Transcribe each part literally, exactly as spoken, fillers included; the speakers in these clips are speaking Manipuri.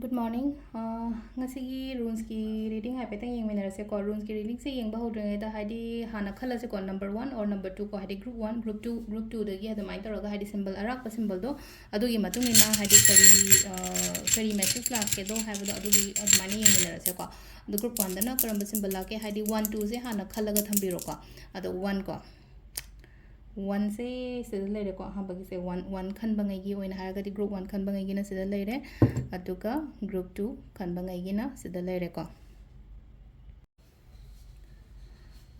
Good morning. ꯑ, ꯉꯁꯤꯒꯤ runesꯀꯤ reading ꯍꯥꯏꯐꯦꯠꯇꯪ ꯌꯦꯡꯃꯤꯟꯅꯔꯁꯦꯀꯣ꯫ Runesꯀꯤ readingꯁꯦ ꯌꯦꯡꯕ ꯍꯧꯗ꯭ꯔꯤꯉꯩꯗ ꯍꯥꯏꯗꯤ ꯍꯥꯟꯅ ꯈꯜꯂꯁꯤꯀꯣ, number one or number two ꯀꯣ, ꯍꯥꯏꯗꯤ group one, group two, group twoꯗꯒꯤ ꯑꯗꯨꯃꯥꯏꯅ ꯇꯧꯔꯒ ꯍꯥꯏꯗꯤ symbol, ꯑꯔꯥꯛꯄ symbolꯗꯣ, ꯑꯗꯨꯒꯤ ꯃꯇꯨꯡ ꯏꯟꯅ ꯍꯥꯏꯗꯤ ꯀꯔꯤ, ꯑ, ꯀꯔꯤ message ꯂꯥꯛꯀꯦꯗꯣ ꯍꯥꯏꯕꯗꯣ ꯑꯗꯨꯒꯤ ꯑꯗꯨꯃꯥꯏꯅ ꯌꯦꯡꯃꯤꯟꯅꯔꯁꯦꯀꯣ꯫ ꯑꯗꯣ group oneꯗꯅ ꯀꯔꯝꯕ symbol ꯂꯥꯛꯀꯦ? ꯍꯥꯏꯗꯤ one twoꯁꯦ ꯍꯥꯟꯅ ꯈꯜꯂꯒ ꯊꯝꯕꯤꯔꯣꯀꯣ꯫ ꯑꯗꯣ one ꯀꯣ꯫ Oneꯁꯦ ꯁꯤꯗ ꯂꯩꯔꯦꯀꯣ꯫ ꯑꯍꯥꯟꯕꯒꯤꯁꯦ one, one ꯈꯟꯕꯉꯩꯒꯤ ꯑꯣꯏꯅ ꯍꯥꯏꯔꯒꯗꯤ group one ꯈꯟꯕꯉꯩꯒꯤꯅ ꯁꯤꯗ ꯂꯩꯔꯦ꯫ ꯑꯗꯨꯒ group two ꯈꯟꯕꯉꯩꯒꯤꯅ ꯁꯤꯗ ꯂꯩꯔꯦꯀꯣ꯫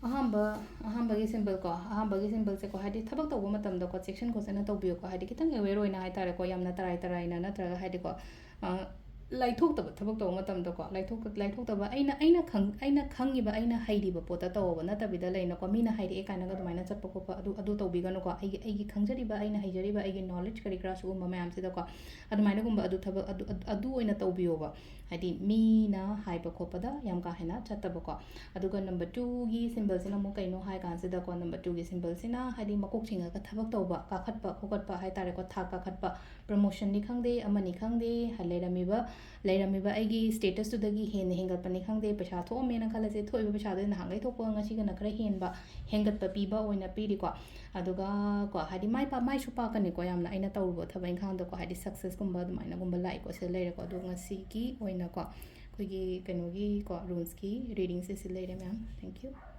ꯑꯍꯥꯟꯕ, ꯑꯍꯥꯟꯕꯒꯤ symbolꯀꯣ, ꯑꯍꯥꯟꯕꯒꯤ symbolꯁꯦꯀꯣ, ꯍꯥꯏꯗꯤ ꯊꯕꯛ ꯇꯧꯕ ꯃꯇꯝꯗꯀꯣ, ꯆꯦꯛꯁꯤꯟ ꯈꯣꯠꯆꯟꯅ ꯇꯧꯕꯤꯌꯨꯀꯣ꯫ ꯍꯥꯏꯗꯤ ꯈꯤꯇꯪ aware ꯑꯣꯏꯅ ꯍꯥꯏꯇꯥꯔꯦꯀꯣ, ꯌꯥꯝꯅ ꯇꯔꯥꯏ ꯇꯔꯥꯏꯅ ꯅꯠꯇ꯭ꯔꯒ ꯍꯥꯏꯗꯤꯀꯣ, ꯑ, ꯂꯥꯏꯊꯣꯛꯇꯕ, ꯊꯕꯛ ꯇꯧꯕ ꯃꯇꯝꯗꯀꯣ, ꯂꯥꯏꯊꯣꯛ-, ꯂꯥꯏꯊꯣꯛꯇꯕ, ꯑꯩꯅ, ꯑꯩꯅ ꯈꯪ-, ꯑꯩꯅ ꯈꯪꯉꯤꯕ, ꯑꯩꯅ ꯍꯩꯔꯤꯕ ꯄꯣꯠꯇ ꯇꯧꯕ ꯅꯠꯇꯕꯤꯗ ꯂꯩꯅꯀꯣ, ꯃꯤꯅ ꯍꯥꯏꯔꯛꯑꯦ ꯀꯥꯏꯅꯒ ꯑꯗꯨꯃꯥꯏꯅ ꯆꯠꯄ ꯈꯣꯠꯄ ꯑꯗꯨ, ꯑꯗꯨ ꯇꯧꯕꯤꯒꯅꯨꯀꯣ꯫ ꯑꯩꯒꯤ, ꯑꯩꯒꯤ ꯈꯪꯖꯔꯤꯕ, ꯑꯩꯅ ꯍꯩꯖꯔꯤꯕ, ꯑꯩꯒꯤ knowledge ꯀꯔꯤ ꯀꯔꯥ ꯁꯤꯒꯨꯝꯕ ꯃꯌꯥꯝꯁꯤꯗꯀꯣ, ꯑꯗꯨꯃꯥꯏꯅꯒꯨꯝꯕ ꯑꯗꯨ ꯊꯕꯛ, ꯑꯗꯨ, ꯑꯗꯨ, ꯑꯗꯨ ꯑꯣꯏꯅ ꯇꯧꯕꯤꯌꯣꯕ꯫ ꯍꯥꯏꯗꯤ ꯃꯤꯅ ꯍꯥꯏꯕ ꯈꯣꯠꯄꯗ ꯌꯥꯝ ꯀꯥ ꯍꯦꯟꯅ ꯆꯠꯇꯕꯀꯣ꯫ ꯑꯗꯨꯒ number twoꯒꯤ symbolꯁꯤꯅ ꯑꯃꯨꯛ ꯀꯩꯅꯣ ꯍꯥꯏ ꯀꯥꯟꯁꯤꯗꯀꯣ, number twoꯒꯤ symbolꯁꯤꯅ ꯍꯥꯏꯗꯤ ꯃꯀꯣꯛ ꯆꯤꯡꯉꯒ ꯊꯕꯛ ꯇꯧꯕ, ꯀꯥꯈꯠꯄ ꯈꯣꯀꯠꯄ ꯍꯥꯏ ꯇꯥꯔꯦꯀꯣ, ꯊꯥꯛ ꯀꯥꯈꯠꯄ, promotionꯅꯤ ꯈꯪꯗꯦ, ꯑꯃꯅꯤ ꯈꯪꯗꯦ, ꯂꯩꯔꯝꯃꯤꯕ, ꯂꯩꯔꯝꯃꯤꯕ ꯑꯩꯒꯤ statusꯇꯨꯗꯒꯤ ꯍꯦꯟꯅ ꯍꯦꯟꯒꯠꯄꯅꯤ ꯈꯪꯗꯦ, ꯄꯩꯁꯥ ꯊꯣꯛꯑꯝꯃꯦꯅ ꯈꯜꯂꯁꯦ, ꯊꯣꯛꯏꯕ ꯄꯩꯁꯥꯗꯣ ꯅꯍꯥꯟꯈꯩ ꯊꯣꯛꯄꯒ ꯉꯁꯤꯒꯅ ꯈꯔ ꯍꯦꯟꯕ, ꯍꯦꯟꯒꯠꯄ ꯄꯤꯕ ꯑꯣꯏꯅ ꯄꯤꯔꯤꯀꯣ꯫ ꯑꯗꯨꯒ ꯀꯣ, ꯍꯥꯏꯗꯤ ꯃꯥꯏ ꯄꯥ-, ꯃꯥꯏꯁꯨ ꯄꯥꯛꯀꯅꯤꯀꯣ, ꯌꯥꯝꯅ ꯑꯩꯅ ꯇꯧꯔꯨꯕ ꯊꯕꯛ ꯏꯪꯈꯥꯡꯗꯀꯣ, ꯍꯥꯏꯗꯤ successꯀꯨꯝꯕ ꯑꯗꯨꯃꯥꯏꯅꯒꯨꯝꯕ ꯂꯥꯛꯏꯀꯣ, ꯁꯤꯗ ꯂꯩꯔꯦꯀꯣ꯫ ꯑꯗꯣ ꯉꯁꯤꯒꯤ ꯑꯣꯏꯅꯀꯣ, ꯑꯩꯈꯣꯏꯒꯤ ꯀꯩꯅꯣꯒꯤꯀꯣ, runesꯀꯤ readingꯁꯦ ꯁꯤ ꯂꯩꯔꯦ, ꯃꯌꯥꯝ꯫ Thank you꯫